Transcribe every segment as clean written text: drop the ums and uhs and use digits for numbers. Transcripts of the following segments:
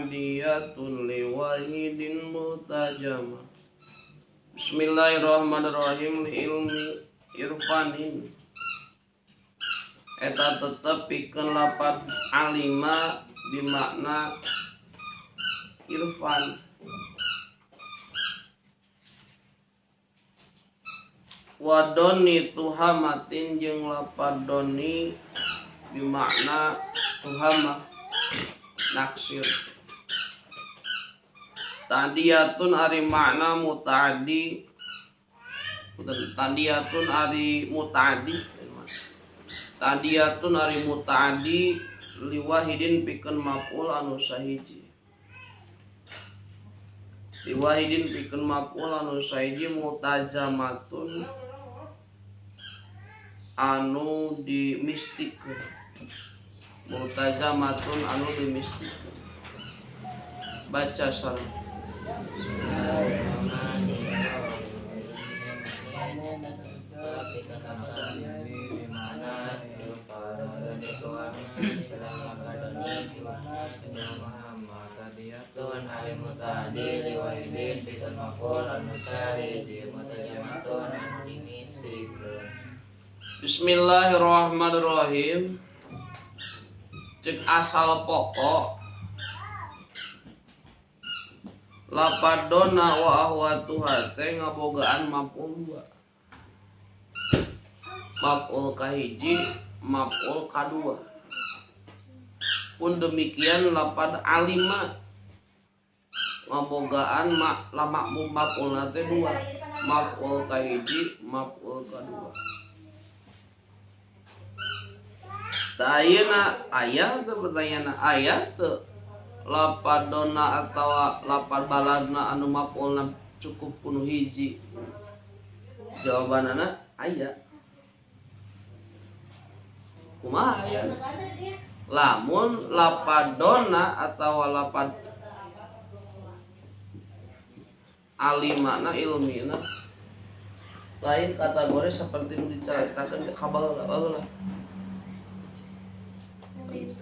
Muta'diyatun liwahidin mutajama. Bismillahirrahmanirrahim. Li ilmi irfanin eta tetep pikeun lapad alima bimakna irfan. Wadoni tuhamatin jeung lapad doni bimakna tuhama naksir. Tadiyatun ari makna mutaaddi, tadiyatun ari mutaaddi, tadiyatun ari mutaaddi liwahidin pikeun maf'ul anu sahiji, liwahidin pikeun maf'ul anu sahiji mutazamatun anu dimistikeun, multazamatun anu dimistikeun. Baca sareng. Bismillahirrahmanirrahim. Cek asal pokok lapadona wa ahwatuha teh ngabogaan maf'ul dua, maf'ul kahiji, maf'ul kadua. Pun demikian lapad alima ngabogaan lama maf'ul teh dua, maf'ul kahiji, maf'ul kadua. Tah ayeuna aya teu pertanyaan aya teu lapadona atawa lapad baladna anu maf'ulna cukup kuno hiji? Jawabanana aya. Kumaha aya? Lamun lapadona atawa lapad alimana ilmina lain kategori seperti nu dicaritakeun ke kabar lah.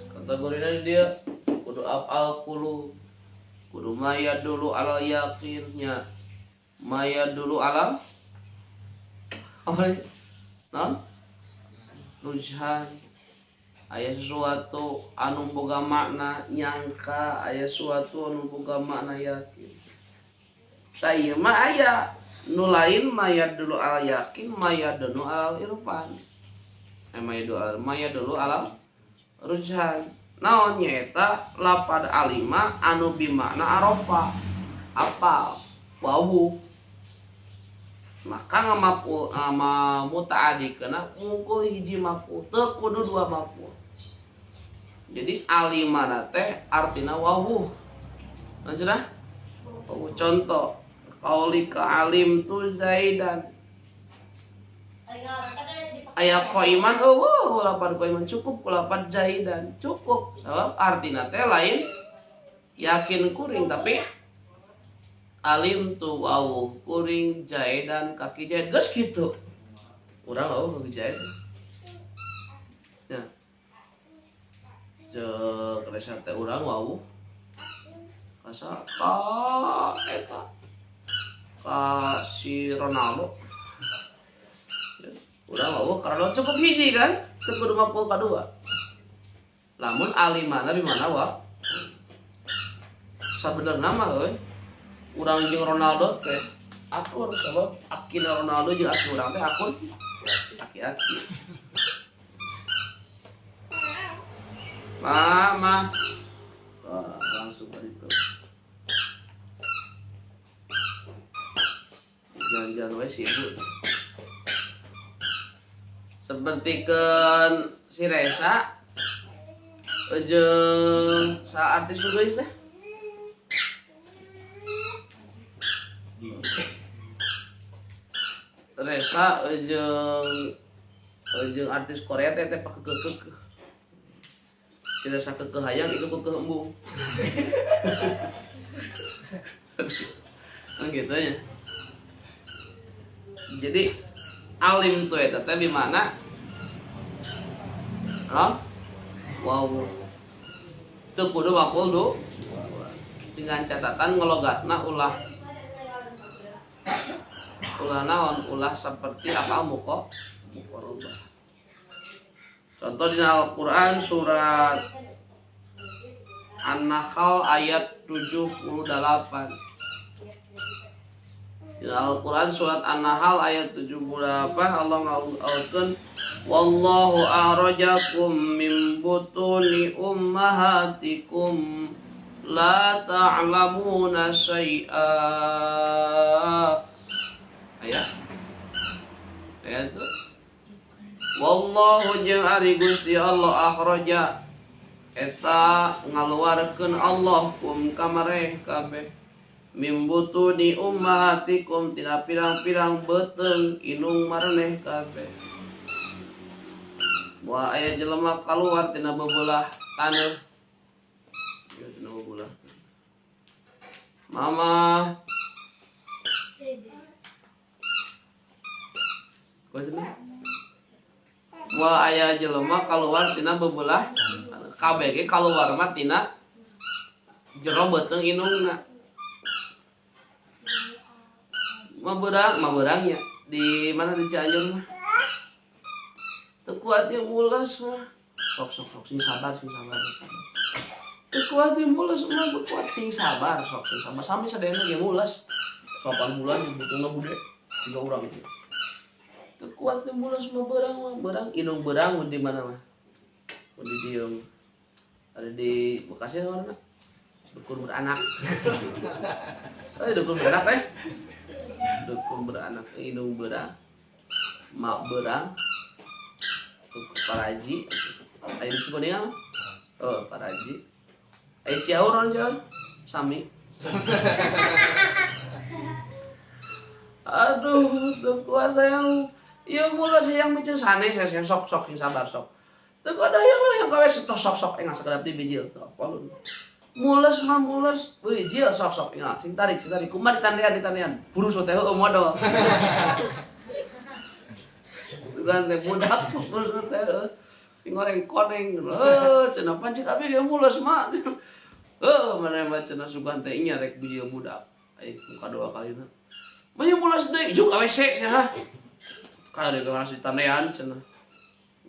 Kategorina dia kudu afal qulub, kudu maya dulu alal yakinnya, maya dulu alal apa non rujhan, aya sesuatu anu boga makna nyangka, aya sesuatu anu boga makna yakin. Tah ieu mah aya nu lain maya dulu alal yakin, maya dulu alal irfan, maya dulu alal rujhan. Naon nyaeta lapad alima anu bimakna arafa apal wawuh, maka ngamapul ama mutaadi kana mungkul hiji maf'ul teu kudu dua maf'ul. Jadi alimana teh artina wawuh. Lanjutlah. Contoh qaulika alim tu zaidan aya qaiman eueuh lapad qaiman cukup lapad zaidan cukup, sabab artina teh lain yakin kuring tapi alim tu wawuh kuring zaidan kaki zaid geus kitu. Urang wawuh kaki zaid ya ceuk resa teh urang wawuh kasa ka eta ka si Ronaldo. Udah wawuh karena cukup hiji kan, teu kudu maf'ul kadua. Lamun alimana di mana wa? Sabenerna mah euy, urang jeung Ronaldo teh akur sabab akina Ronaldo jeung aki urang teh akur aki-aki. Mama. Wah, langsung ka ditu. Jalan-jalan we si ibu. Sepertikeun si Resa jeung sa artis nu geulis teh. Resa jeung artis Korea teh teh pakekeukeuk. Si Resa kekeuh hayang itu kekeuh embung. Kan gitu nya. Jadi alim tuh eta teh di mana? Hah? Wow. Teu kudu maf'ul du. Dengan catatan ngelogatna ulah ulah naon, ulah seperti apa muqarabah. Contoh di Al-Qur'an surat An-Nahl ayat 78. Di Al-Qur'an surat An-Nahl ayat 78 Allah ngaulkeun wallahu a'rajakum min butuni ummahatikum la ta'lamuna syai'a. Ayat ayat itu wallahu jeung ari Gusti Allah akhraja eta ngaluarkeun Allah kum kamareh kabeh min butuni ummahatikum tina pirang-pirang beuteung inung maraneh kabeh. Moal aya jelema kaluar tina bebelah taneuh. Ieu tina bebelah. Mama moal aya jelema kaluar tina bebelah kabeh ge kaluar mah tina jero beuteung indungna. Mah beurang nya di mana di Cianjur mah. Teu kuat ieu mules mah. Sok sok sok sing sabar sing sabar. Teu kuat ieu mules mah kuat sing sabar sok sing sabar sami sadayana ge mules. 8 bulan butuhna bude 3 urang itu. Teu kuat ieu mules mah beurang indung beurang di mana mah? Di dieu. Ada di Bekasi mana? Dukun beranak. Dukun beranak teh. Dukun beranak indung beurang. Mak beurang. Paraji. Aya di Cikuningan mah? Oh, Paraji. Aya Ciaur naon Ciaur? Sami. Aduh, teu kuat hayang. Ieu mules hayang micen sanes saya sok sok sing sabar sok. Teu kuat hayang hayang kawe sok sok sok engah sakedap di bijil teu apa lu. Mules mah mules, bijil sok sok engah sing tarik kumaha ditandean burus teh heueuh modal. Sugan teh budak burus teh sing goreng koneng heuh cenah pancik abi ge mules mah. Heuh maneh mah cenah sugan teh nya rek bijil budak. Ai muka dua kalina. Mah mules deui juk awc cenah. Kada deui kana ditandean cenah.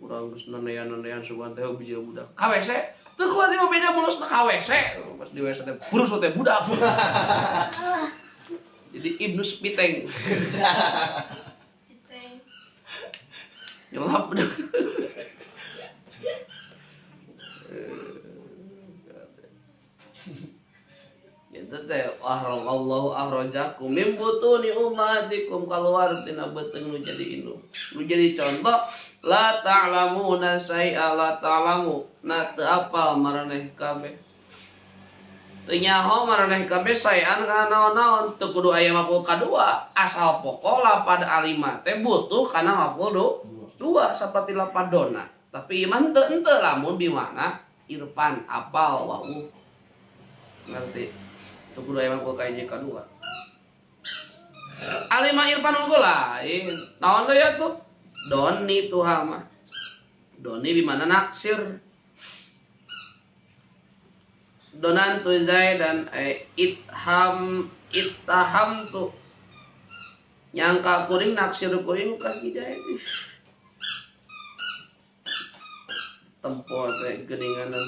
Urang geus nandean-nandean sugan teh bijil budak. Ka WC teu kuat mah beda mulus ka WC. Pas di WC teh burus teh budak. Jadi Ibnu Spiteng. Nyelap budak. Itu teh Allahu akhrajakum min butuni ummahatikum kaluar tina beuteung nu jadi indung. Nu jadi contoh la ta'lamuna syai'a la ta'lamu na teu apal maraneh kabeh. Teu nyaho maraneh kabeh saean kana naon-naon teu kudu aya maf'ul kadua asal pokok lapad alima teh butuh kana maf'ul dua saperti lapad dona. Tapi iman teu henteu lamun bimakna irfan apal wau. Ngerti? Teu kudu aya maf'ul ka hiji kadua. Alima irfan unggul lain. Naon deui atuh? Doni tuh mah. Doni di mana naksir. Donan tu Zaidan itham ittaham tu. Nyangka kuring naksir kuring ka ki Zaid. Tempo teh geuninganan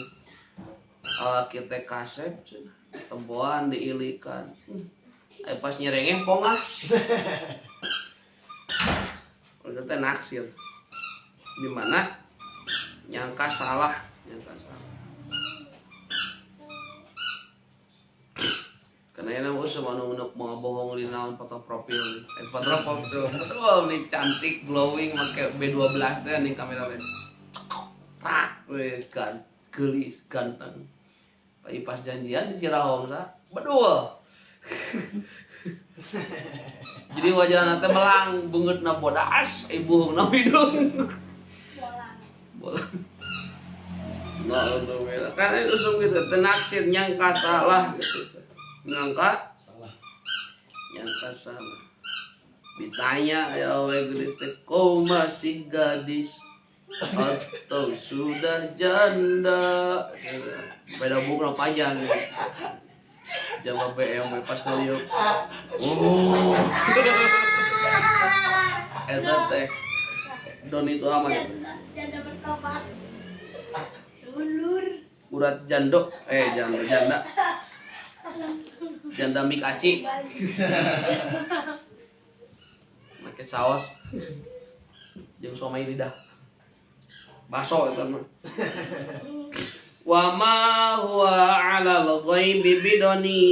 alaki teh kasep cenah. Tempoan diilikan. Ai pas nyerengeh pongah. Udah teh naksir. Di mana nyangka salah, nyangka salah. Karena ini usah anu mau bohong di naon foto profil. Foto profil. Betul nih cantik glowing make B12 teh nih kamera teh. Prak, weh kan geulis ganteng. Tapi pas janjian di Cirahong sa, bedul. Jadi wajahna teh belang, beungeutna bodas, buhungna hidung. Bolang. Bolang. Nah, untuk beda. Karena itu usum gitu, tenaksir nyangka salah gitu. Nyangka salah. Nyangka salah. Ditanya ya we geulis teh, kau masih gadis atau sudah janda? Beda buku panjang. Jama BMW pas ngaliuk. Oh. Eta teh doni itu aman. Janda bertobat. Dulur. Urat jando, jando janda. Janda mik aci. Make saos. Jeung somai lidah. Baso eta mah. Wa ma huwa 'alal ghaibi bidanin.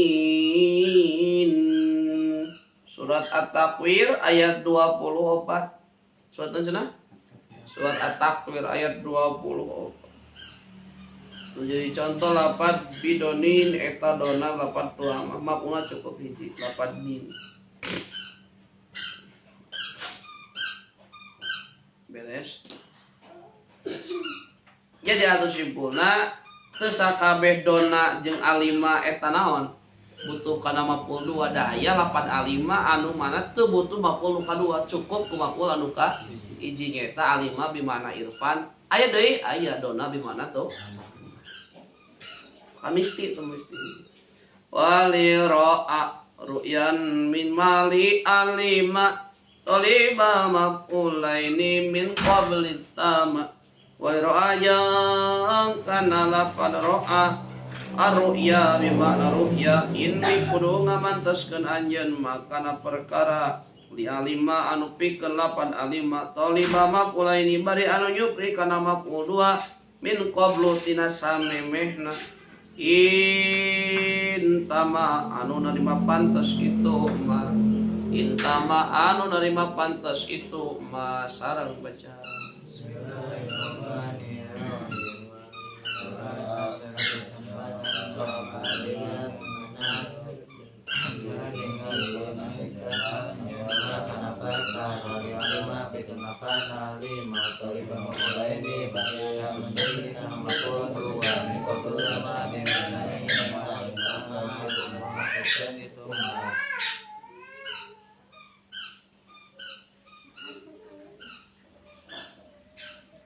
Surat At-Takwir ayat 24. Surat cenah? Surat At-Takwir ayat 24. Jadi contoh lapat bidonin eta dona lapat dua maf'ulna cukup hiji lapat nin. Beres. Jadi atuh simpulna teu sakabeh dona jeung alima eta naon butuh kana maf'ul dua da aya lapan alima anu mana teu butuh maf'ul nu kadua cukup ku maf'ul anu ka hiji nyaeta alima bimana irfan aya deui aya dona bimana tuh kamisti tuh mesti wali ro'a ru'yan min mali alima toliba maf'ulaini min qabli tama wa ro'a yang kana lapan ro'a arru'ya bima'na ru'ya ini kudu ngamanteskeun anjeun makana perkara li alima anu pikeun lapan alima toliba maf'ulaini bari anu nyupri kana maf'ul dua min qablu tina samemehna intama anu narima pantes itu ma intama anu narima pantes itu ma sareng baca.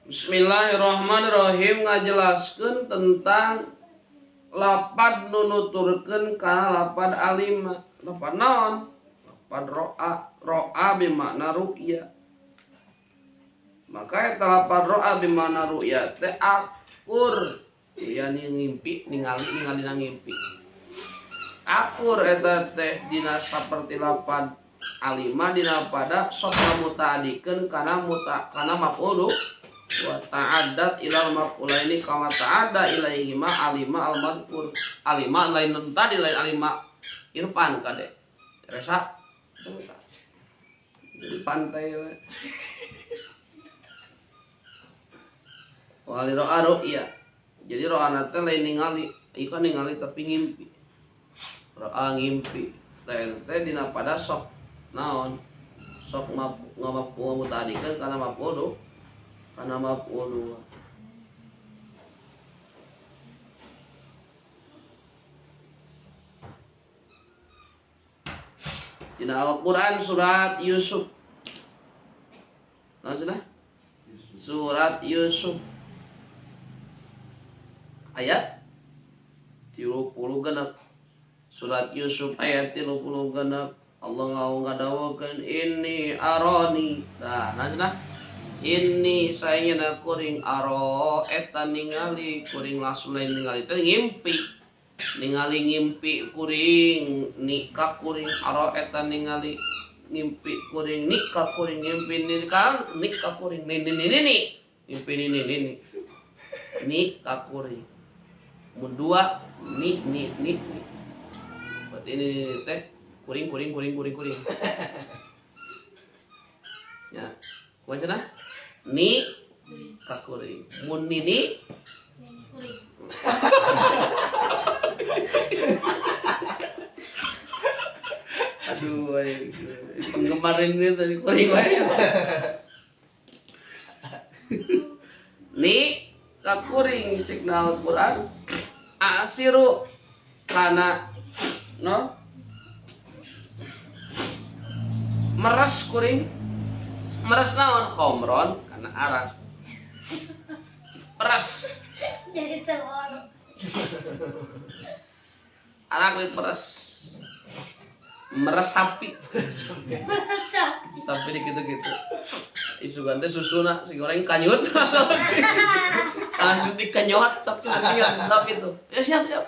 Bismillahirrahmanirrahim. Bismillahirrahmanirrahim ngajelaskeun tentang lapad nu nuturkeun kana lapad alima. Lapad naon? Lapad ro'a. Ro'a bimakna ru'ya. Maka eta lapad ro'a bimakna ru'ya teh akur. Ya ngimpi, ningali ningali ngimpi. Akur eta teh dina saperti lapad alima dina pada sok mutaadikeun kana muta kana maf'ul wa ta'addat ilal maf'ulaini kama ta'adda ilaihima alima al-madhkur. Alima lain tadi lain alima irfan kade. Resa jadi pantai we. Wali ro'a ru'ya. Jadi ro'ana teh lain ningali, ieu kan ningali tapi ngimpi. Ro'a ngimpi. Teh teh dina pada sok naon? Sok ngamapul muta'adikeun kana maf'ul kana maf'ul. Dina Al-Qur'an surat Yusuf. Nah, sudah? Surat Yusuf ayat 36. Surat Yusuf ayat 36. Allah ngadawakeun inni arani. Nah, nah sudah. Ini saya kuring aro eta ningali kuring langsung lain ningali teh ngimpi ningali ngimpi kuring nikah kuring aro eta ningali ngimpi kuring nikah kuring ngimpi nikah nikah kuring ni ni ni ni ngimpi ni ni ni nikah kuring mun dua ni ni ni berarti ini teh kuring kuring kuring kuring kuring ya kumaha ni kakuring mun nini kuring. Aduh, penggemar ini tadi kuring wae. Ni kakuring signal Quran asiru kana no meres kuring meres naon khomron kana arak peres jadi telur. Arak diperes. Meres sapi. Sapi di gitu-gitu. Isugan teh susuna si goreng kanyut. Langsung dikenyot sapi sapi itu. Ya siap siap.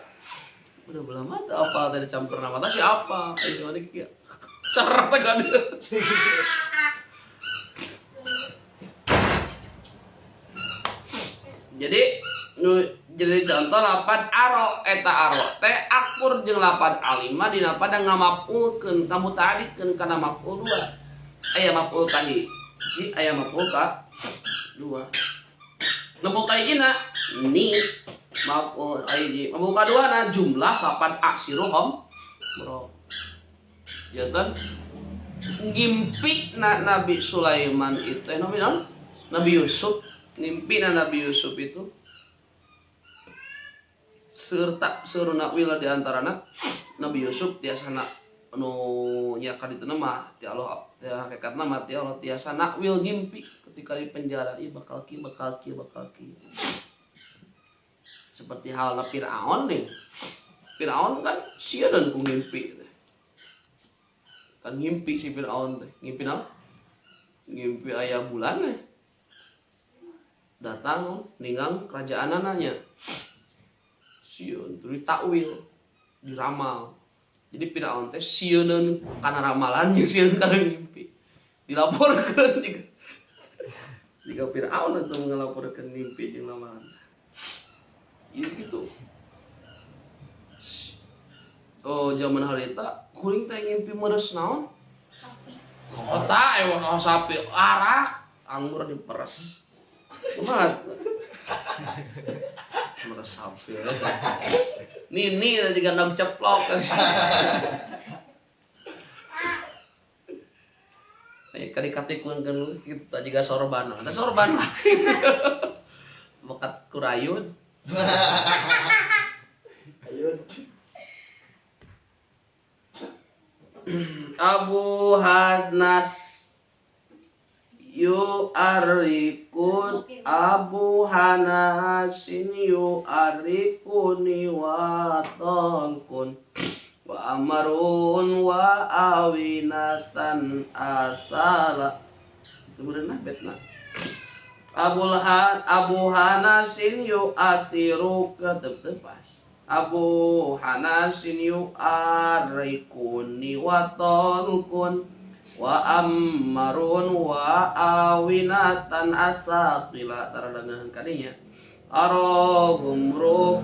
Udah belah mata apa tadi campur nama mata siapa? Isugan kieu. Cerep kan. Jadi jadi contoh lapan aro eta aro teh akur jeung lapan alima dina pada ngamapulkeun kamu tadikeun kana maf'ul dua. Aya maf'ul ka hiji, aya maf'ul ka dua. Nemu ka hijina ni maf'ul hiji, maf'ul ka dua na jumlah lapan aksiruhum bro. Jantan ngimpi na Nabi Sulaiman itu Nabi Yusuf, ngimpi na Nabi Yusuf itu serta seruna wila di antarana Nabi Yusuf tiasana anu nya kadituna mah ti Allah ti hakikatna mah ti Allah tiasa nakwil ngimpi ketika di penjara ieu bakal kieu bakal kieu bakal kieu. Seperti halna Firaun nih. Firaun kan sieun ku ngimpi. Kan ngimpi si Firaun teh, ngimpi naon? Ngimpi aya bulan nih. Datang ninggang kerajaanana nya. Sieun tuluy takwil diramal. Jadi Firaun teh sieuneun kana ramalan jeung sieun kana mimpi. Dilaporkeun jika Firaun atuh ngalaporkeun mimpi jeung ramalan. Ieu kitu. Oh zaman harita kuring teh ngimpi meres naon? Sapi. Oh tah ewa sapi arak anggur diperes. Kumaha? Meres sapi. Nini juga enam ceplok. Kali katikun kan kita juga sorban. Ada sorban lah. Bekat kurayun. Ayun. Abu Haznas yu arikun Abu Hanasin yu arikuni wa tolkun wa amarun wa awinatan asala. Sebenarnya betna Abu Hanasin yu asiru ketepas Abu Hanasin yu arikuni wa tolkun wa ammarun wa awinatan asaqila taradangan kadinya aragumru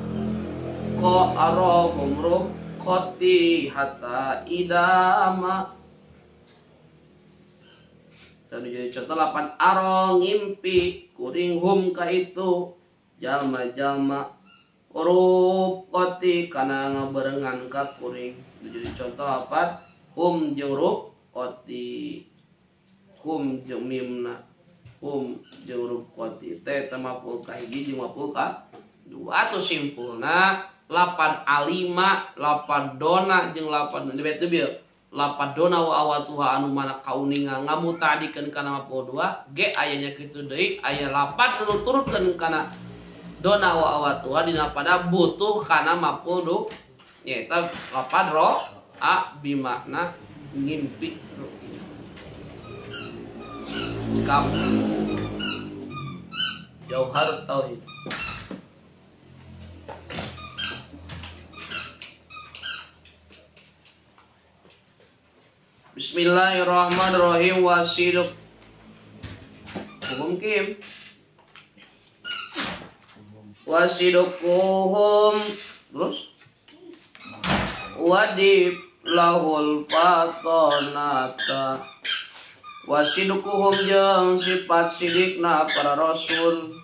ko aragumru qati hatta idama. Dan jadi contoh 8 aro ngimpi kuring hum ka itu jalma-jalma ruqati kana ngabarengan ka kuring. Jadi contoh 8 hum jeung ruqati hum jeung mimna hum jeung ruqati teh teh maf'ul ka hiji jeung maf'ul ka dua. Atuh simpulna 8 alima 8 dona jeung 8 bete bieu 8 dona wa awatuha anu mana kauninga ngamutadikeun kana maf'ul dua ge ayanya kitu deui aya 8 nu turutkeun kana dona wa awatuha dina pada butuh kana maf'ul du nyaeta 8 ro a bimakna ngimpi ru'ya. Cekap Jauhar Tauhid. Bismillahirrahmanirrahim. Wasiduk hukum kim wasidukuhum terus wadib lahul fatonata wasidukuhum jeung sifat sidikna para rasul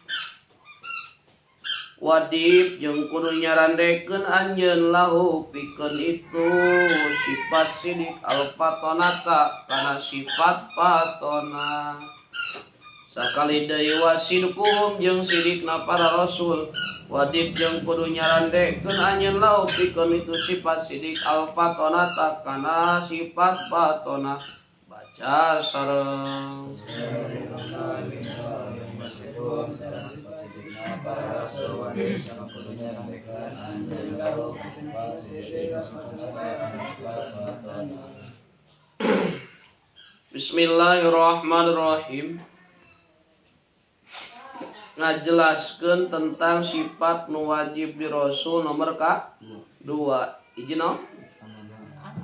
wadib jeung kudu nyarandekeun anjeun lahu pikeun itu sifat sidik al fatonata kana sifat fatona. Sakali deui wasidukuhum jeung sidikna para rasul wadib jeung kudu nyarandekeun anjeun lahu pikeun itu sifat sidik al fatonata kana sifat fatona. Baca sareng. Para rasul sama kudunya nyampaikan anjeun lahu sifat sidik sifat fatonah. Bismillahirrahmanirrahim. Ngajelaskeun tentang sifat nu wajib di Rasul nomor ka 2. Izin no?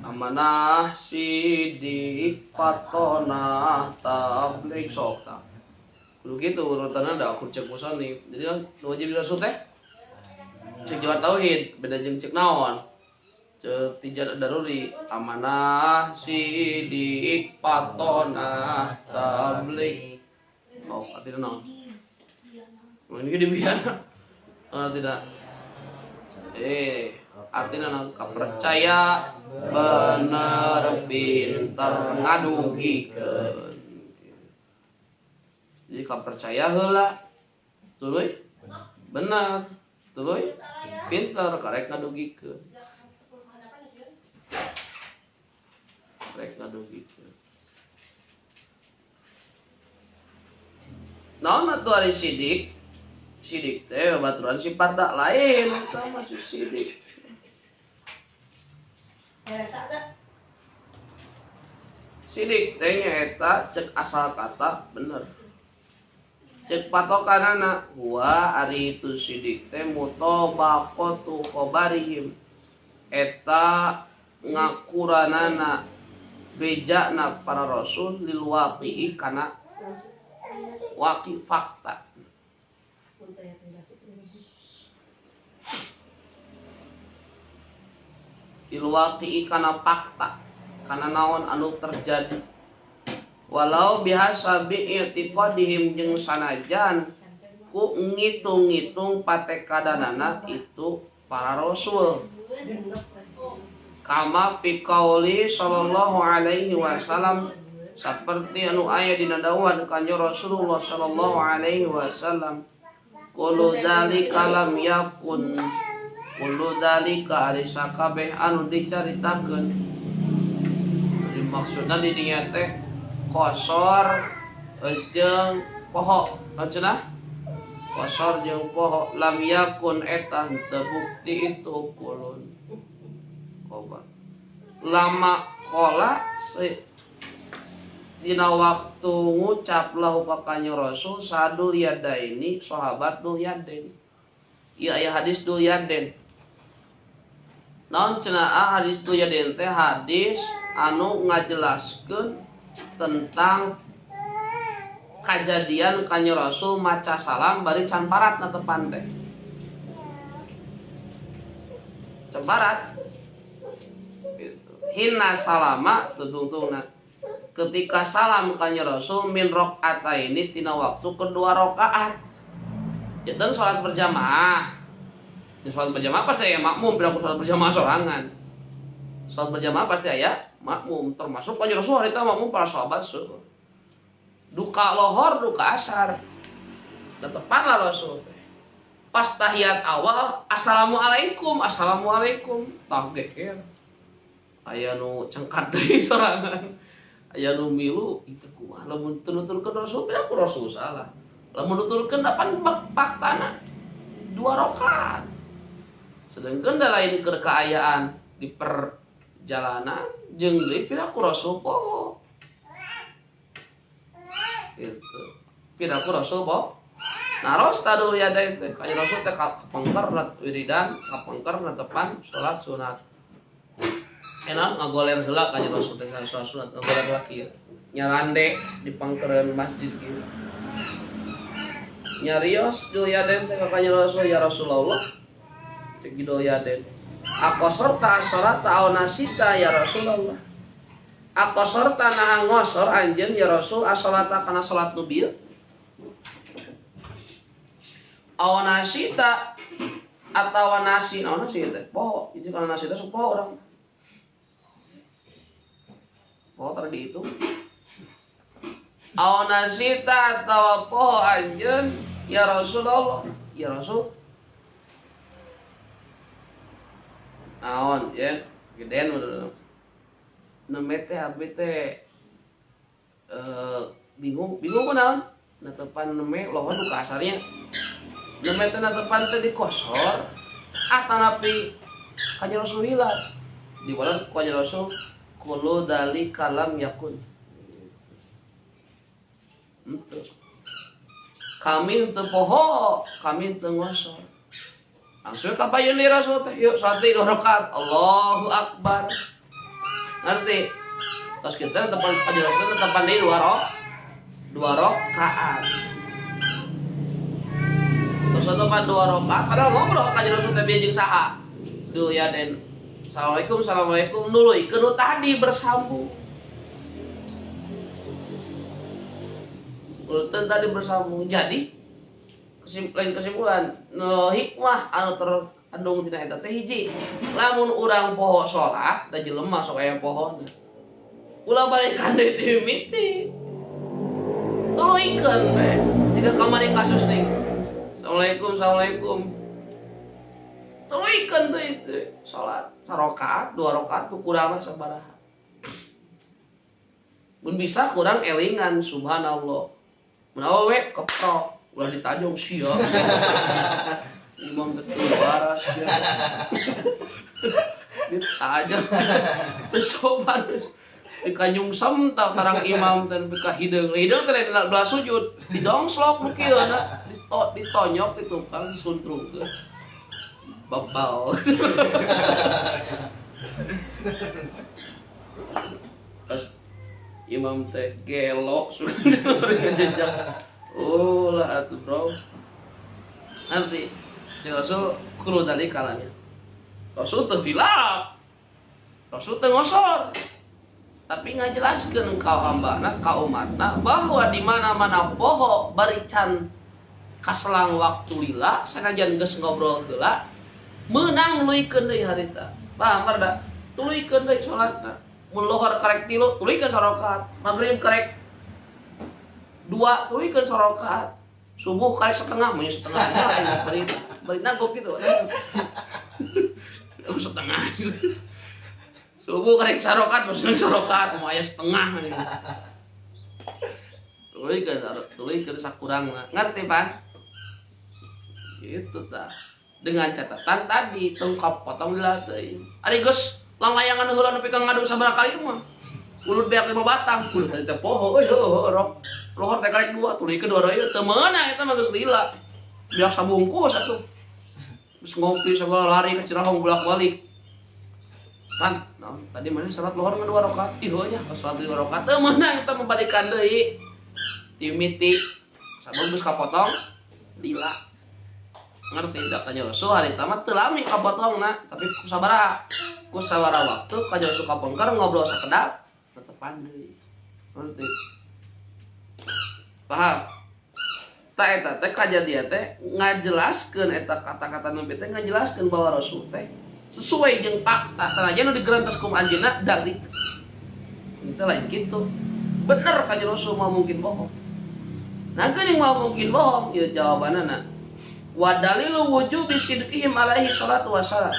Amanah, sidik, fatonah, tabligh, sok tah. Kudu kitu urutanna da aku cek musonif. Jadi kan nu wajib di Rasul teh cek jawa tauhid, beda jeung cek naon? Cek tijar daruri, amanah, sidik, fatonah, tabligh. Oh, artinya naon? Oh, ini dibiar. Oh, tidak. Artinya naon? Kapercaya, bener, pinter, ngadugikeun. Jadi kapercaya heula, tuluy bener, tuluy pinter, karek ngadugikeun. Karek ngadugikeun. Naon atuh ari sidik? Sidik teh babaturan sifat tak lain, eta mah si sidik. Sidik teh nyaeta cek asal kata bener. Cek patokanana huwa ari itu sidik teh mutabaqatu khabarihim. Eta ngakuranana bejana para rasul lil waqi'i kana waqi fakta. Lil waqi'i kana fakta, kana naon anu terjadi. Walau bihasabi i'tiqadihim jeung sanajan ku ngitung-ngitung patekadanana itu para rasul. Kama fi qauli sallallahu alaihi wasallam, seperti anu aya dina dawuhan Kanjeng Rasulullah sallallahu alaihi wasallam, qulu dzalika lam yakun, qulu dzalika ari sakabeh anu dicaritakeun. Jadi maksudna di dinya teh kosor jeung poho, cenah? Kosor jeung poho lam yakun eta teu bukti itu kulun. Koba. Lama kola dina waktu ngucap lahu ka Kanjeng Rasul sadul yadaini sahabat dul yadain. Ieu aya hadis dul yadain. Naon cenah hadis dul yadain teh hadis anu ngajelaskeun tentang kajadian Kanjeng Rasul maca salam bari can parat na tepan teh. Can parat. Gitu. Hina salama tutungtungna. Ketika salam Kanjeng Rasul min rakaataini tina waktu kedua rakaat. Itu salat berjamaah. Di salat berjamaah pasti aya makmum, bila aku salat berjamaah sorangan. Salat berjamaah pasti aya makmum, termasuk Kanjeng Rasul harita makmum para sahabat seueur. Duka lohor, duka asar. Tetepan lah Rasul. Pas tahiyat awal, assalamualaikum, assalamualaikum. Tah geger. Aya nu cengkat deui sorangan. Aya nu milu itu kumaha lamun teu nuturkeun Rasul, teh aku Rasul salah. Lamun nuturkeun apan faktana 2 rakaat. Sedangkan da lain keur kaayaan di perjalanan jeung deui piraku Rasul poho. Gitu. Piraku Rasul poho. Naros tadul yadain teh ka Rasul teh kapengker wiridan, kapengker netepan salat sunat. Enak ngagoler heula ka Rasul teh salat sunat ngagoler heula kieu. Nyarande di pangkereun masjid kieu. Nyarios dul yadain teh ka Rasul, ya Rasulullah. Cek dul yadain. Aqasarta as-salata aw nasita ya Rasulullah. Aqasarta naha ngosor anjeun ya Rasul as-salata kana salat nu bieu. Aw nasita atawa nasi, naon nasi teh? Poho, itu kana nasi teh sok poho urang. Poho tadi dihitung. Aw nasita atawa poho anjeun ya Rasulullah, ya Rasul. Naon ya, gedean bener. Nembe teh abdi teh bingung, bingung kunaon? Netepan nembe lohor duka asarnya. Nembe teh netepan teh dikosor atanapi kanjeng Rasul hilap. Diwalan ku kanjeng Rasul kullu dzalika lam yakun. Henteu. Kami teu poho, kami teu ngosor. Langsung ka payun di Rasul teh, yuk salat deui 2 rakaat. Allahu akbar. Ngerti? Terus kita tepan kanjeng Rasul tepan deui 2 rakaat. Terus tepan 2 rakaat, padahal ngobrol kanjeng Rasul teh jeung saha? Duh ya den. Assalamualaikum, assalamualaikum, nuluykeun nu tadi bersambung. Urutan tadi bersambung. Jadi kesimpulan no, hikmah anu terkandung dina eta teh hiji. Lamun urang poho salat da jelema sok aya pohona. Ulah balikan deui ti mimiti. Tuluykeun we. Jika kamari kasus nih. Assalamualaikum, assalamualaikum. Tuluykeun deui teh salat sarakaat, 2 rakaat ku kurangna sabaraha. Mun bisa kurang elingan subhanallah. Mun awewe keprok ulah ditajong sia. Imam betul waras sia. Ditajong. Terus sopan terus dikanyungsem ta karang imam teh ka hideung. Hideung teh belah sujud, didongslok nu kieu na, ditonyok di tukang disuntrungkeun. Babal. Terus imam teh gelo sudah jejak. Oh lah atuh bro. Nanti si Rasul kudu dari kalanya. Rasul teu hilap. Rasul teu ngosor. Tapi ngajelaskeun ka hambana, ka umatna bahwa di mana-mana poho bari can kaselang waktu lila sanajan geus ngobrol heula meunang nuluykeun deui harita. Paham rada? Tuluykeun deui salatna. Mun lohor karek 3 tuluykeun sarakaat. Magrib karek 2 tuluykeun sarakaat. Subuh karek setengah, mun setengah mah bari nagop gitu. Setengah. Subuh karek sarakaat, maksudnya sarakaat mau aya setengah. Tuluykeun sakurangna. Ngerti, Pan? Gitu tah. Dengan catatan tadi tong potong lila teuing. Ari geus langlayangan heula nepi ka ngadu sabaraha kali mah. Ulut beak 5 batang, ulut tadi teh poho euy heuh rok. Lohor teh karek 2, tuluykeun 2 ieu teu meunang eta mah geus lila. Biasa bungkus atuh. Geus ngopi sagala lari ka Cirahong bolak-balik. Pan, naon tadi mana salat lohor ngan 2 rakaat? Ih heuh nya, salat 2 rakaat teu meunang eta mah balikan deui. Timiti sabab geus kapotong lila. Ngerti da kanjeng Rasul harita mah teu lami kapotongna, tapi ku sabaraha? Ku sabaraha waktu kanjeng Rasul kapongkar ngobrol sakedap tetepan deui. Ngerti? Paham? Ta eta teh kajadian teh ngajelaskeun eta kata-kata Nabi teh ngajelaskeun bahwa Rasul teh sesuai jeung fakta sanajan nu digerantos ku anjeunna dalik. Itu lain kitu. Bener kanjeng Rasul mah mungkin bohong. Nah geuning mah mungkin bohong ieu jawabanana. Wa dalilu wujubi sidqihim alaihi salatu wassalam.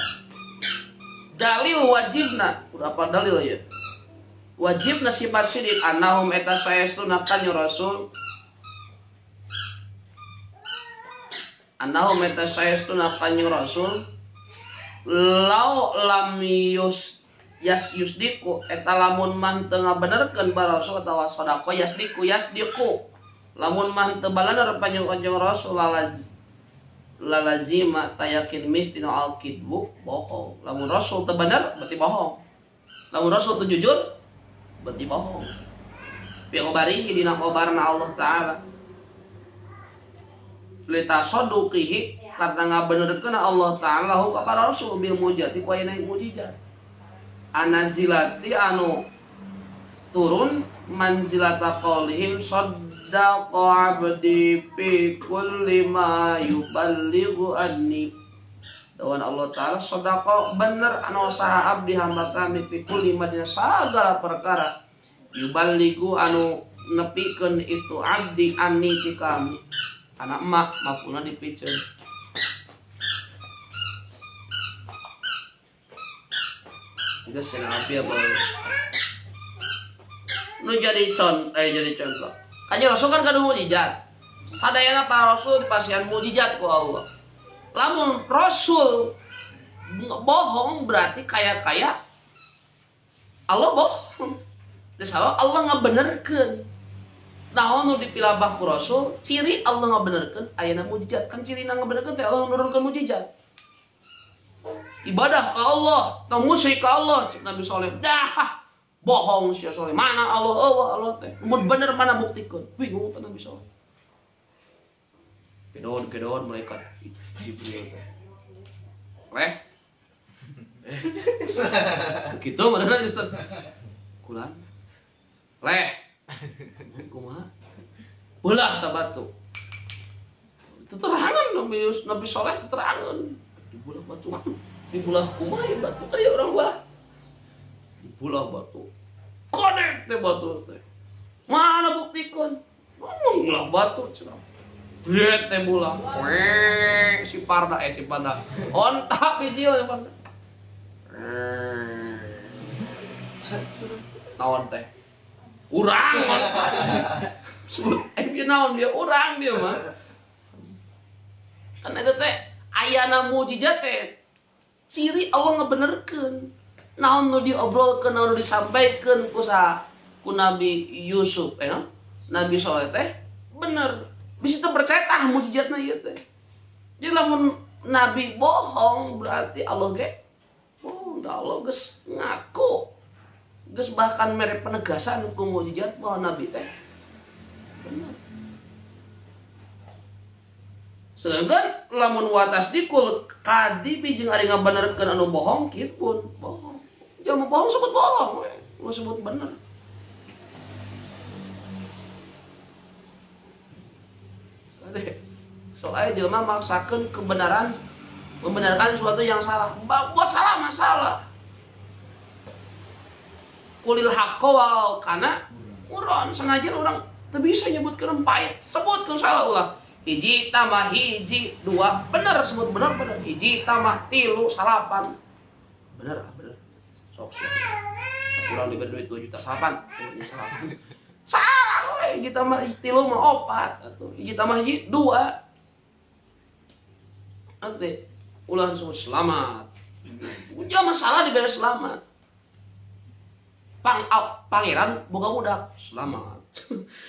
Dalil wajibna, udah apa dalil ya? Wajibna sifat sidik annahum eta saestuna kanjeng Rasul. Annahum eta saestuna kanjeng Rasul lau lam yus yas yusdiku eta lamun mah teu ngabenerkeun ba Rasul atawa sadaqa yasdiku yasdiku lamun mah teu balaner panjang Rasul lalazima tayakin mistina al-kidbu bohong. Lamun Rasul teu bener berarti bohong. Lamun Rasul teu jujur berarti bohong. Fi khabarihi dina khabarna Allah Ta'ala litasadduqihi karena ngabenerkeun Allah Ta'ala hu ka para Rasul bil mujizati ku ayana mujizat anazilati anu turun manzilata qaulihim saddaqa abdi fi kulli ma yuballighu anni. Dawan Allah Ta'ala sadaqa bener anu saha abdi hamba kami fi kulli ma dina sagala perkara yuballighu anu nepikeun itu abdi anni ti kami. Anak emak mafuna dipiceun. Geus cenah abdi apa? Nu jadi jadi contoh. Kanjeng Rasul kan gaduh mukjizat. Sadayana para rasul dipasihan mujizat ku Allah. Lamun rasul bohong berarti kaya-kaya Allah bohong. Sabab Allah ngabenerkeun. Naon nu dipilabah ku rasul, ciri Allah ngabenerkeun ayana mujizat. Kan cirina ngabenerkeun teh Allah nurunkeun mujizat. Ibadah ka Allah, tong musyrik ka Allah, cek Nabi Soleh. Dah, bohong sia Soleh. Mana Allah? Allah Allah teh. Mun bener mana buktikeun? Bingung teh Nabi Soleh. Kedon malaikat Jibril teh. Leh. Gitu mana Ustaz? Kulan. Leh. Kumaha? Belah ta batu. Teterangan Nabi Soleh teterangan. Dibelah batu. Dibelah kumaha ya batu kan ya orang belah. Dibelah batu. Kodek teh batu teh. Mana buktikeun? Ngomong belah batu cenah. Bret teh belah. Weh, si parda si parda. Onta bijil si parda. Naon teh? Urang mah. Dia naon dia urang dia mah. Kan eta teh ayana mujizat teh ciri Allah ngebenerkeun. Naon nu diobrolkeun, naon nu disampaikeun ku ku Nabi Yusuf, Nabi Soleh teh bener. Bisa teu percaya tah mujizatna ieu teh. Jadi lamun Nabi bohong berarti Allah ge bohong. Da Allah geus ngaku. Geus bahkan mere penegasan ku mujizat bahwa Nabi teh bener. Sedangkan lamun watasdikul kadibi jeung ari ngabenerkeun anu bohong kieu pun bohong. Jangan bohong sebut bohong we, lu sebut bener. Ade, soalnya jelema maksakeun kebenaran, membenarkan sesuatu yang salah. Buat salah masalah. Kulil haqqo wa kana uron sengaja orang teu bisa nyebutkeun pahit, sebutkeun salah ulah. Hiji tambah hiji dua, bener sebut bener bener. Hiji tambah tilu salapan. Bener bener. Sok siap. Kurang diberi duit 2 juta salapan, salapan. Salah we, hiji tambah tilu mah opat atuh. Hiji tambah hiji dua. Nanti ulah sebut selamat. Udah masalah diberi selamat. Pangeran boga budak, selamat.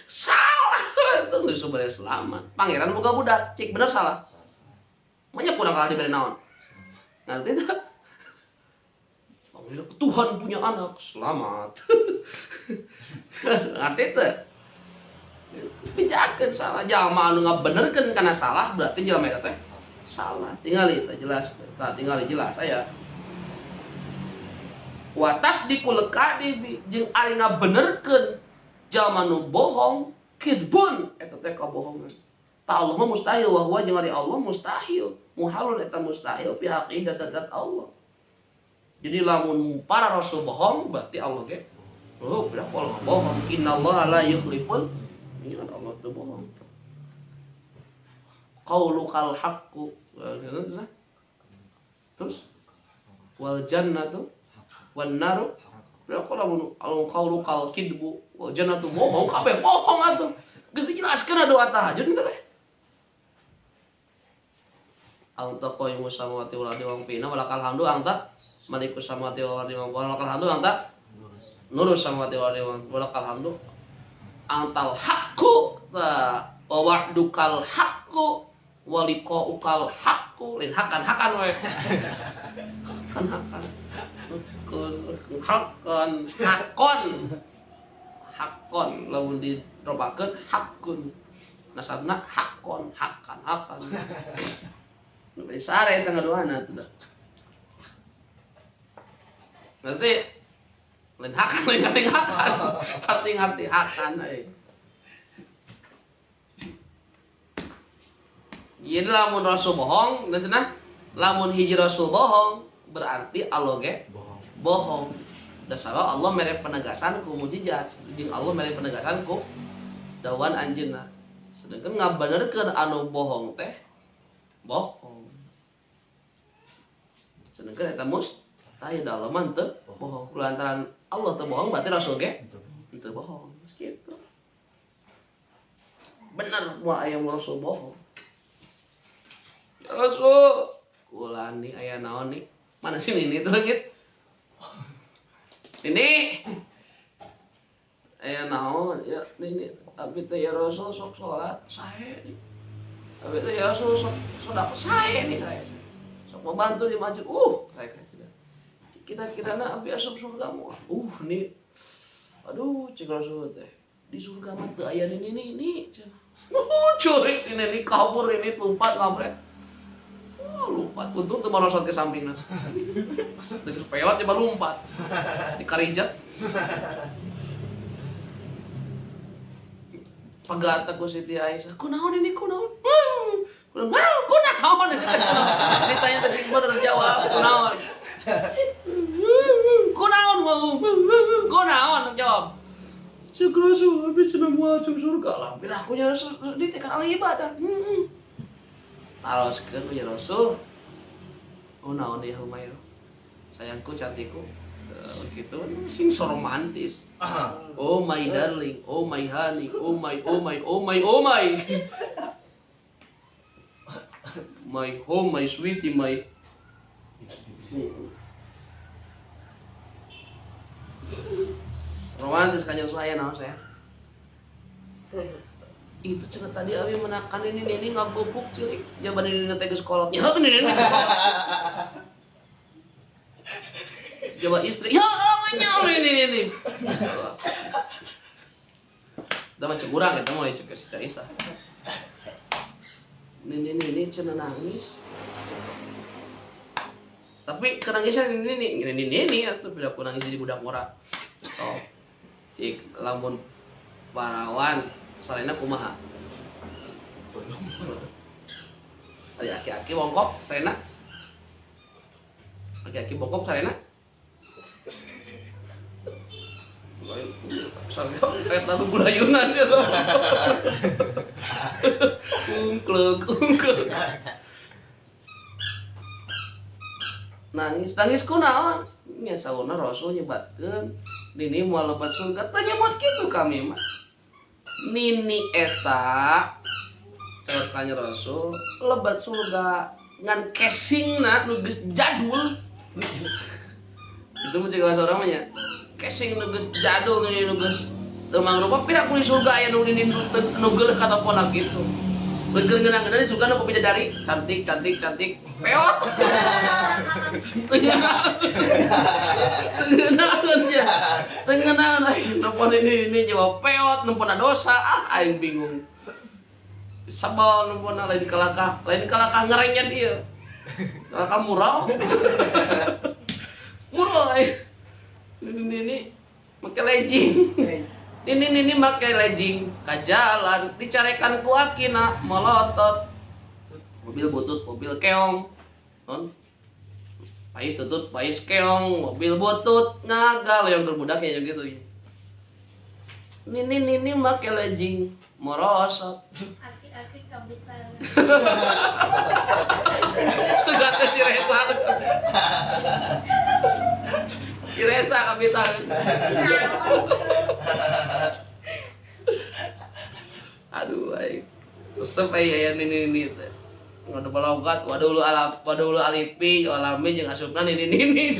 Salah itu geus diberi selamat. Pangeran boga budak, cik bener salah. Banyak kurang kalah diberi naon. Ngerti teu? Tuhan punya anak, selamat. Ngerti teu? Pijakeun salah, jalma anu ngabenerkeun kana salah berarti jalma eta teh salah. Tingali teh jelas, tah tingali jelas aya. Watas dikulekadi jeung ari ngabenerkeun jalma nu bohong kidbun eta teh kabohongan. Ta Allah mah mustahil wa huwa jeung ari Allah mustahil. Muhalun eta mustahil pihak dat Allah. Jadi lamun para rasul bohong berarti Allah ge oh berapa Allah bohong. Innallaha la yukhliful mi'ad, Allah teu bohong. Qaulukal haqqu. Terus wal jannatu wan naru. Berapa lamun qaulukal kidbu wal jannatu bohong kabeh bohong atuh. Geus dijelaskeun doa tahajud teh. Anta qaimus samawati wal ardi wa fina walakal hamdu anta malikus samawati wal ardi wa walakal hamdu anta nurus samawati wal ardi wa walakal hamdu antal haqqu wa wa'dukal haqqu wa liqa'ukal haqqu lin hakan hakan we hakan hakan hakon hakon hakon lamun dirobakeun hakun nasabna hakon hakan hakan nu bari sare eta ngaduana atuh da. Berarti lain hakan lain hating hakan hating hati hakan euy. Jadi lamun rasul bohong dan cenah lamun hiji rasul bohong berarti Allah ge bohong. Dasar Allah mere penegasan ku mujizat jeung Allah mere penegasan ku dawan anjeunna. Sedangkan ngabenerkeun anu bohong teh bohong. Sedangkan eta mustahil da Allah mah teu bohong. Lantaran Allah teu bohong berarti rasul ge teu bohong. Geus kitu. Bener moal aya Rasul bohong. Ya Rasul, kula nih aya naon nih? Mana sih Nini tuh leungit? Nini. Aya naon ya Nini, abi teh ya Rasul sok salat sae nih. Abi teh ya Rasul sok sedekah sae nih sae. Sok membantu di masjid. Kayak kacida. Kira-kirana abi asup surga moal. Nih. Aduh, cek Rasul teh. Di surga mah teu aya nini nini cenah. Curik si Nini kabur ini lompat ngabret. Lompat. Untung teu marosot ke sampingna. Teu peot coba lompat. Di karijat. Pegat aku Siti Aisyah. Kunaon ini kunaon? Kunaon? Kunaon? Ditanya teh sing bener jawab kunaon. Kunaon mau? Kunaon jawab. Cek Rasul, habis cenah moal asup surga lah. Bila aku nya Rasul ditekan ahli ibadah. Taroskeun ya Rasul. Oh naon ya Humairah. Sayangku cantikku. Gitu sing so romantis. Oh my darling, oh my honey, oh my oh my oh my oh my. My home, my sweetie, my. Romantis kan saya naon saya. Itu cenah tadi abi menakan ini ini ngabubuk cilik. Jaban ini teh geus kolot. Ya ini ini. Coba istri, ya Allah ini ini. Udah macam kurang ya, mulai cek si Aisyah. Ini ini cenah nangis. Tapi kenangisnya ini ini ini ini atau bila aku nangis jadi budak murah. Oh. Cik lamun parawan salena kumaha? Ari aki-aki bongkok salena. Aki-aki bongkok salena. Kayak lalu gulayunan ya. Ungklek, ungklek. Nangis, nangis kunaon? Nya sauna Rasul nyebatkeun Nini moal lebat surga, teu nyebut kitu kami mah. Nini eta saur kanjeng Rasul lebat surga ngan casingna nu geus jadul. Itu mah cek bahasa urang mah nya. Casing nu geus jadul nu geus teu mangrupa pira ku di surga aya nu nini nu geuleuh katopona kitu. Bener ngeunah-ngeunah di surga nu bidadari cantik cantik cantik peot. Tengenaan ya. Tengenaan aing nelpon ini jawab peot nempona dosa ah aing bingung. Sebel nempona lain kalakah ngerengnya dia. Kalakah murah. Murah aing. Ini make legging. Ini make legging ka jalan dicarekan ku akina melotot. Mobil butut, mobil keong. Non? Pais tutut, pais keong, mobil butut, ngagal yang terbudak ya gitu. Nini make legging merosot. Aki-aki kabitan. Segata si Resa. Si Resa kabitan. Aduh aing. Resep aing aya nini teh. Ngadu balogat, waduh lu alipi, alami jeung asupna nini.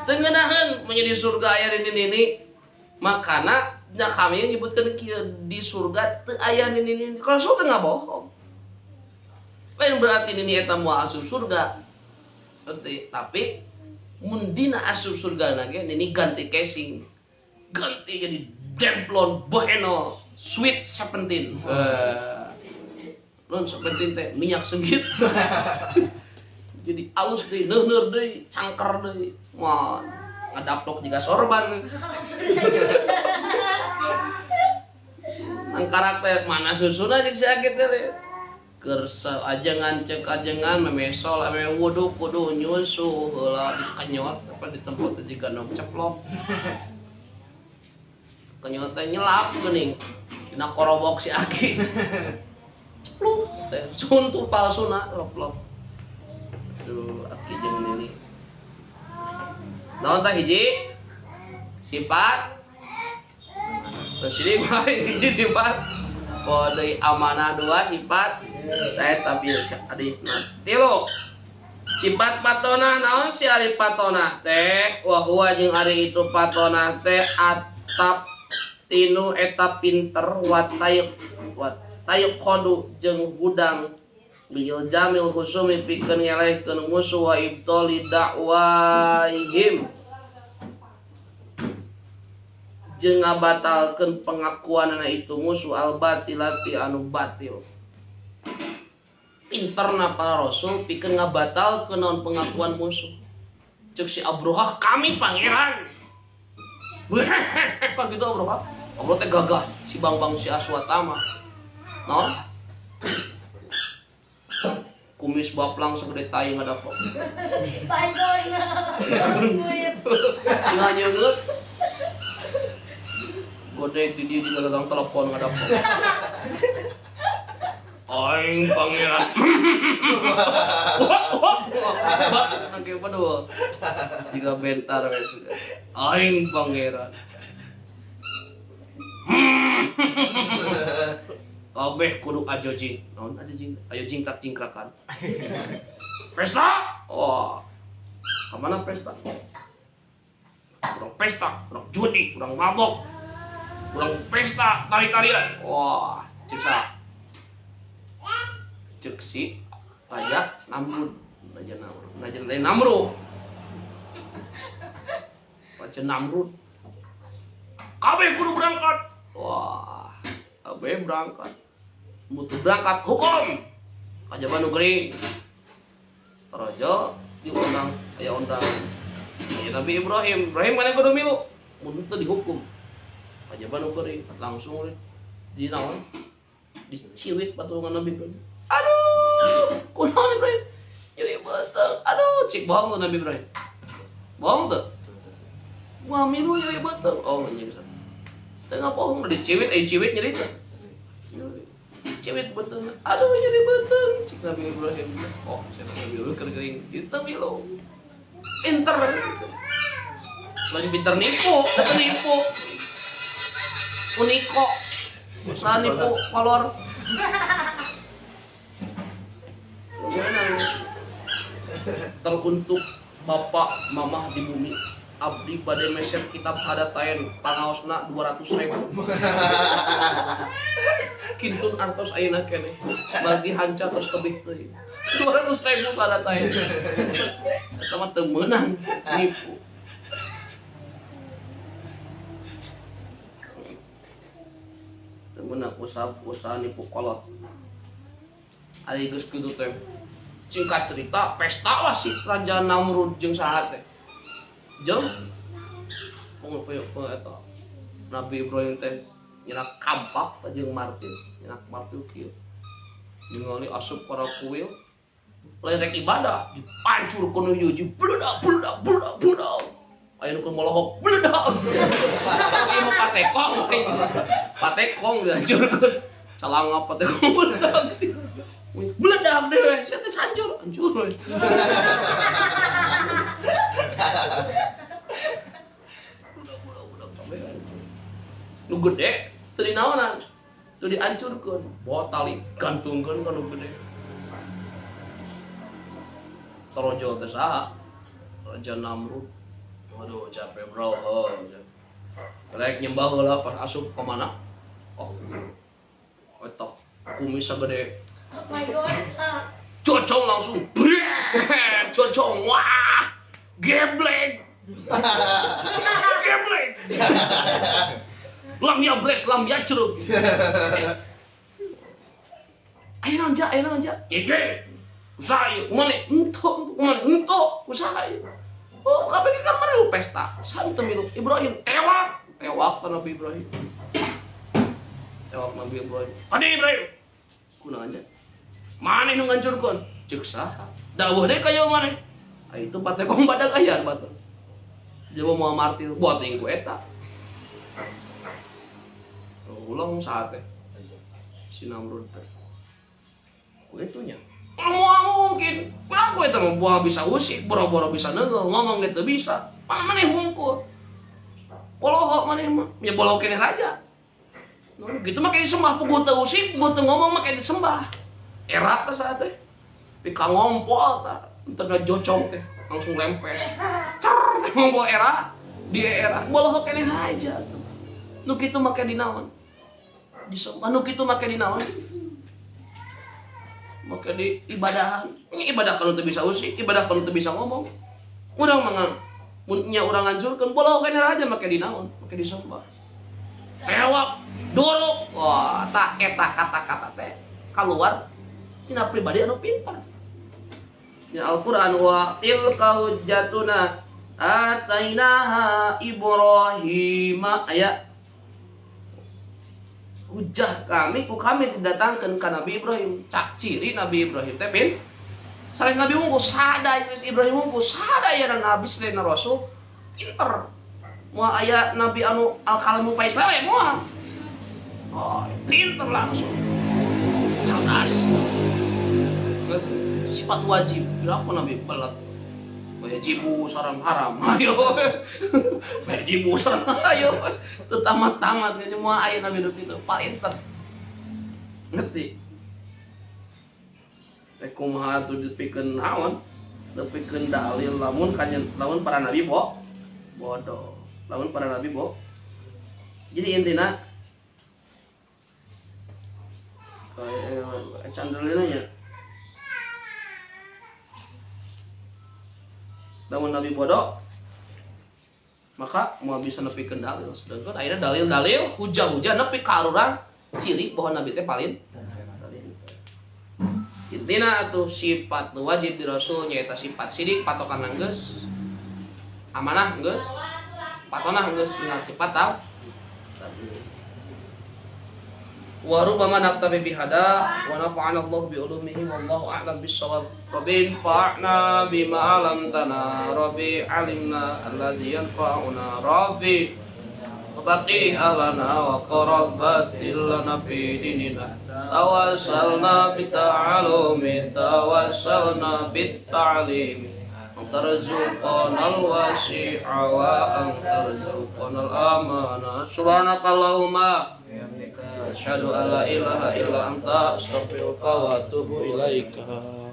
Teu ngeunaheun menjadi surga aya nini. Makana nya kami nyebutkeun kieu di surga teu aya nini. Kalau surga nggak bohong. Lain berarti nini eta moal asup surga. Ngerti? Tapi mun dina asup surga ge nini ganti casing. Ganti jadi demplon boheno. Sweet 17. Non 17 teh minyak sengit. Jadi alus deui, neuhneur deui, cangker deui. Wah, ngadaplok jiga sorban. Nang karakter mana susuna jeung si Agit teh. Keur ajengan cek ajengan memesol ame wudu kudu nyusu heula dikenyot apa di tempat jiga nu ceplok. Kenyot teh nyelap geuning. Dina korobok si Aki. Cepluk teh suntuh palsuna lop-lop. Aduh, Aki jeung Nini. Naon tah hiji? Sifat Terus ini hiji sifat poho deui amanah dua sifat saya tapi hadisna. Tilu sifat patonah naon si ari patonah teh wa huwa jeung ari itu patonah teh atap tinu eta pinter watay kodu jeung hudang bil jamil husumi pikeun ngelehkeun musuh wa ibtali da'waihim jeung ngabatalkeun pengakuanana itu musuh al batilati anu batil. Pinterna para rasul pikeun ngabatalkeun naon pengakuan musuh. Ceuk si Abrohah kami pangeran. Kan gitu Abrohah. Abrohah teh gagah si Bangbang si Aswatama. Naon? Kumis baplang segede tai ngadapok. Paidona. Singa nyeungeut. Godek di dia juga gagang telepon ngadapok. Aing pangeran. Oke, padahal tiga bentar we sudah. Aing pangeran. Kabeh kudu ajojing. Naon ajojing? Ayo jingkrak jingkrakan. Pesta. Wah. Kamana pesta? Kurang pesta, kurang judi, kurang mabok. Kurang pesta tari-tarian. Wah, cek saha? Cek si Raja Namrud, Raja Namrud, Raja Namrud. Raja Namrud. Kabeh kudu berangkat. Wah, kabeh berangkat. Mutu berangkat hukum. Kajaba nu gering. Raja diundang, aya undangan. Ya Nabi Ibrahim, Ibrahim mana kudu milu? Mun teu dihukum. Kajaba nu gering langsung di naon? Diciwit patungan Nabi Ibrahim. Aduh, kunaon Ibrahim? Nyeri beuteung. Aduh, cik bohong tuh Nabi Ibrahim. Bohong tuh. Wah, milu nyeri beuteung. Oh, anjing. Tengah bohong diciwit, ciwit nyeri teh. Ciwit beuteung. Aduh, nyeri beuteung. Cik Nabi Ibrahim. Oh, cik Nabi Ibrahim keur gering. Itu milu. Pinter. Lain pinter nipu, eta nipu. Uniko. Usaha nipu kolor. Teruntuk bapak mamah di bumi abdi bade meser kitab hadataen pangaosna 200.000. Kintun artos ayeuna keneh margi hanca tos tebih teuing. 200.000 hadataen. Eta mah teu meunang nipu. Teu meunang usaha nipu kolot. Ari geus kitu teh. Singkat cerita, pesta lah si Raja Namrud jeung saha teh. Jeung pung eta Nabi Ibrahim teh nyenak kampak teh jeung martil, nyenak martil kieu. Ningali asup kana kuil, lain rek ibadah, dipancur ku nu hiji, bludak bludak bludak bludak. Aya nu keur molohok, bludak. Ieu mah patekong, patekong dihancurkeun. Calanga patekong bludak sih. Beledak deh, saya teh hancur, hancur. Nu gede, teu dinaonan, teu dihancurkeun, bawa tali gantungkeun ka nu gede. Torojo teh saha? Raja Namrud. Waduh, capek bro. Oh, rek nyembah heula pas asup ka mana? Oh. Eta kumis sagede. Cocong langsung, bret, cocong, wah, geblek, geblek, lam ya bles, lam ya ceruk. Ayo nanja, ije, usaha yuk, mana, entok, mana, entok, usaha yuk. Oh, kabeh kan mana lu pesta, santai milu Ibrahim, tewak, tewak Nabi Ibrahim, tewak Nabi Ibrahim, kade Ibrahim, kunaon aja. Maneh nu ngancurkeun? Ceuk saha? Dawuh deui ka ieu maneh. Ah itu patekong badag aya batur. Jawa moal martil buat ku eta. Ulang saha teh? Si Namrud teh. Ku itu nya. Moal mungkin. Ku eta mah buah bisa usik, boro-boro bisa neunggeul, ngomong ge teu bisa. Maneh hungkul. Polohok maneh mah, nya bolo keneh raja. Gitu mah kayak disembah, puguh teu usik, puguh teu ngomong mah kayak disembah. Erat teh saat teh. Pika ngompol tah, teu ngajocong teh, langsung lempeh. Cer teh ngompol era, di era bolohok keneh aja tuh. Nu kitu make di naon? Disembah nu kitu make di naon? Make di ibadahan. Ini ibadah kalau teu bisa usik, ibadah kalau teu bisa ngomong. Urang mah mun nya urang ngancurkeun bolohok keneh aja make di naon? Make disembah. Tewak, dorok. Wah, tak eta kata-kata teh keluar tina pribadi anu pintar. Di Al-Qur'an wa tilka hujjatuna atainaha Ibrahim aya hujah kami ku kami didatangkeun ka Nabi Ibrahim. Cak ciri Nabi Ibrahim teh pin sareng Nabi wungkul sada Ibrahim wungkul sada ya nabi selain rasul pinter. Moal aya nabi anu al-kalamu pais lele moal. Oh, pinter langsung. Cerdas. Sifat wajib. Berapa nabi belet? Wajibu sareng haram. Ayo. Wajibu sareng ayo. Teu tamat-tamat nya moal aya nabi nu kitu, palinter. Ngerti? Rek kumaha atuh dipikeun naon? Dipikeun dalil lamun kanyen lamun para nabi bodoh. Lamun para nabi Jadi intina candrulina nya. Lamun nabi bodoh maka mau bisa nepikeun dalil. Sedangkan akhirnya dalil-dalil hujah-hujah nepi ka urang ciri bahwa nabi teh paling intina atuh sifat wajib di rasul nyaeta sifat sidik patokan geus amanah geus patonah geus dina sifat tau wa rubbama naqtabi bihada wa nafa'ana Allah bi ulumihi wallahu a'lam bis-shawab. Rabbi fa'na bima 'allamtana rabbi 'alimna alladhi yanfa'una rabbi faqih alana wa qarabbatil lana fi dinina tawassalna bi ta'alumi tawassalna bit ta'limi antarzuqana al-wasi'a wa antarzuqana al-amana. Subhanakallahumma asyhadu an la ilaha illa anta astaghfiruka wa atubu ilaika.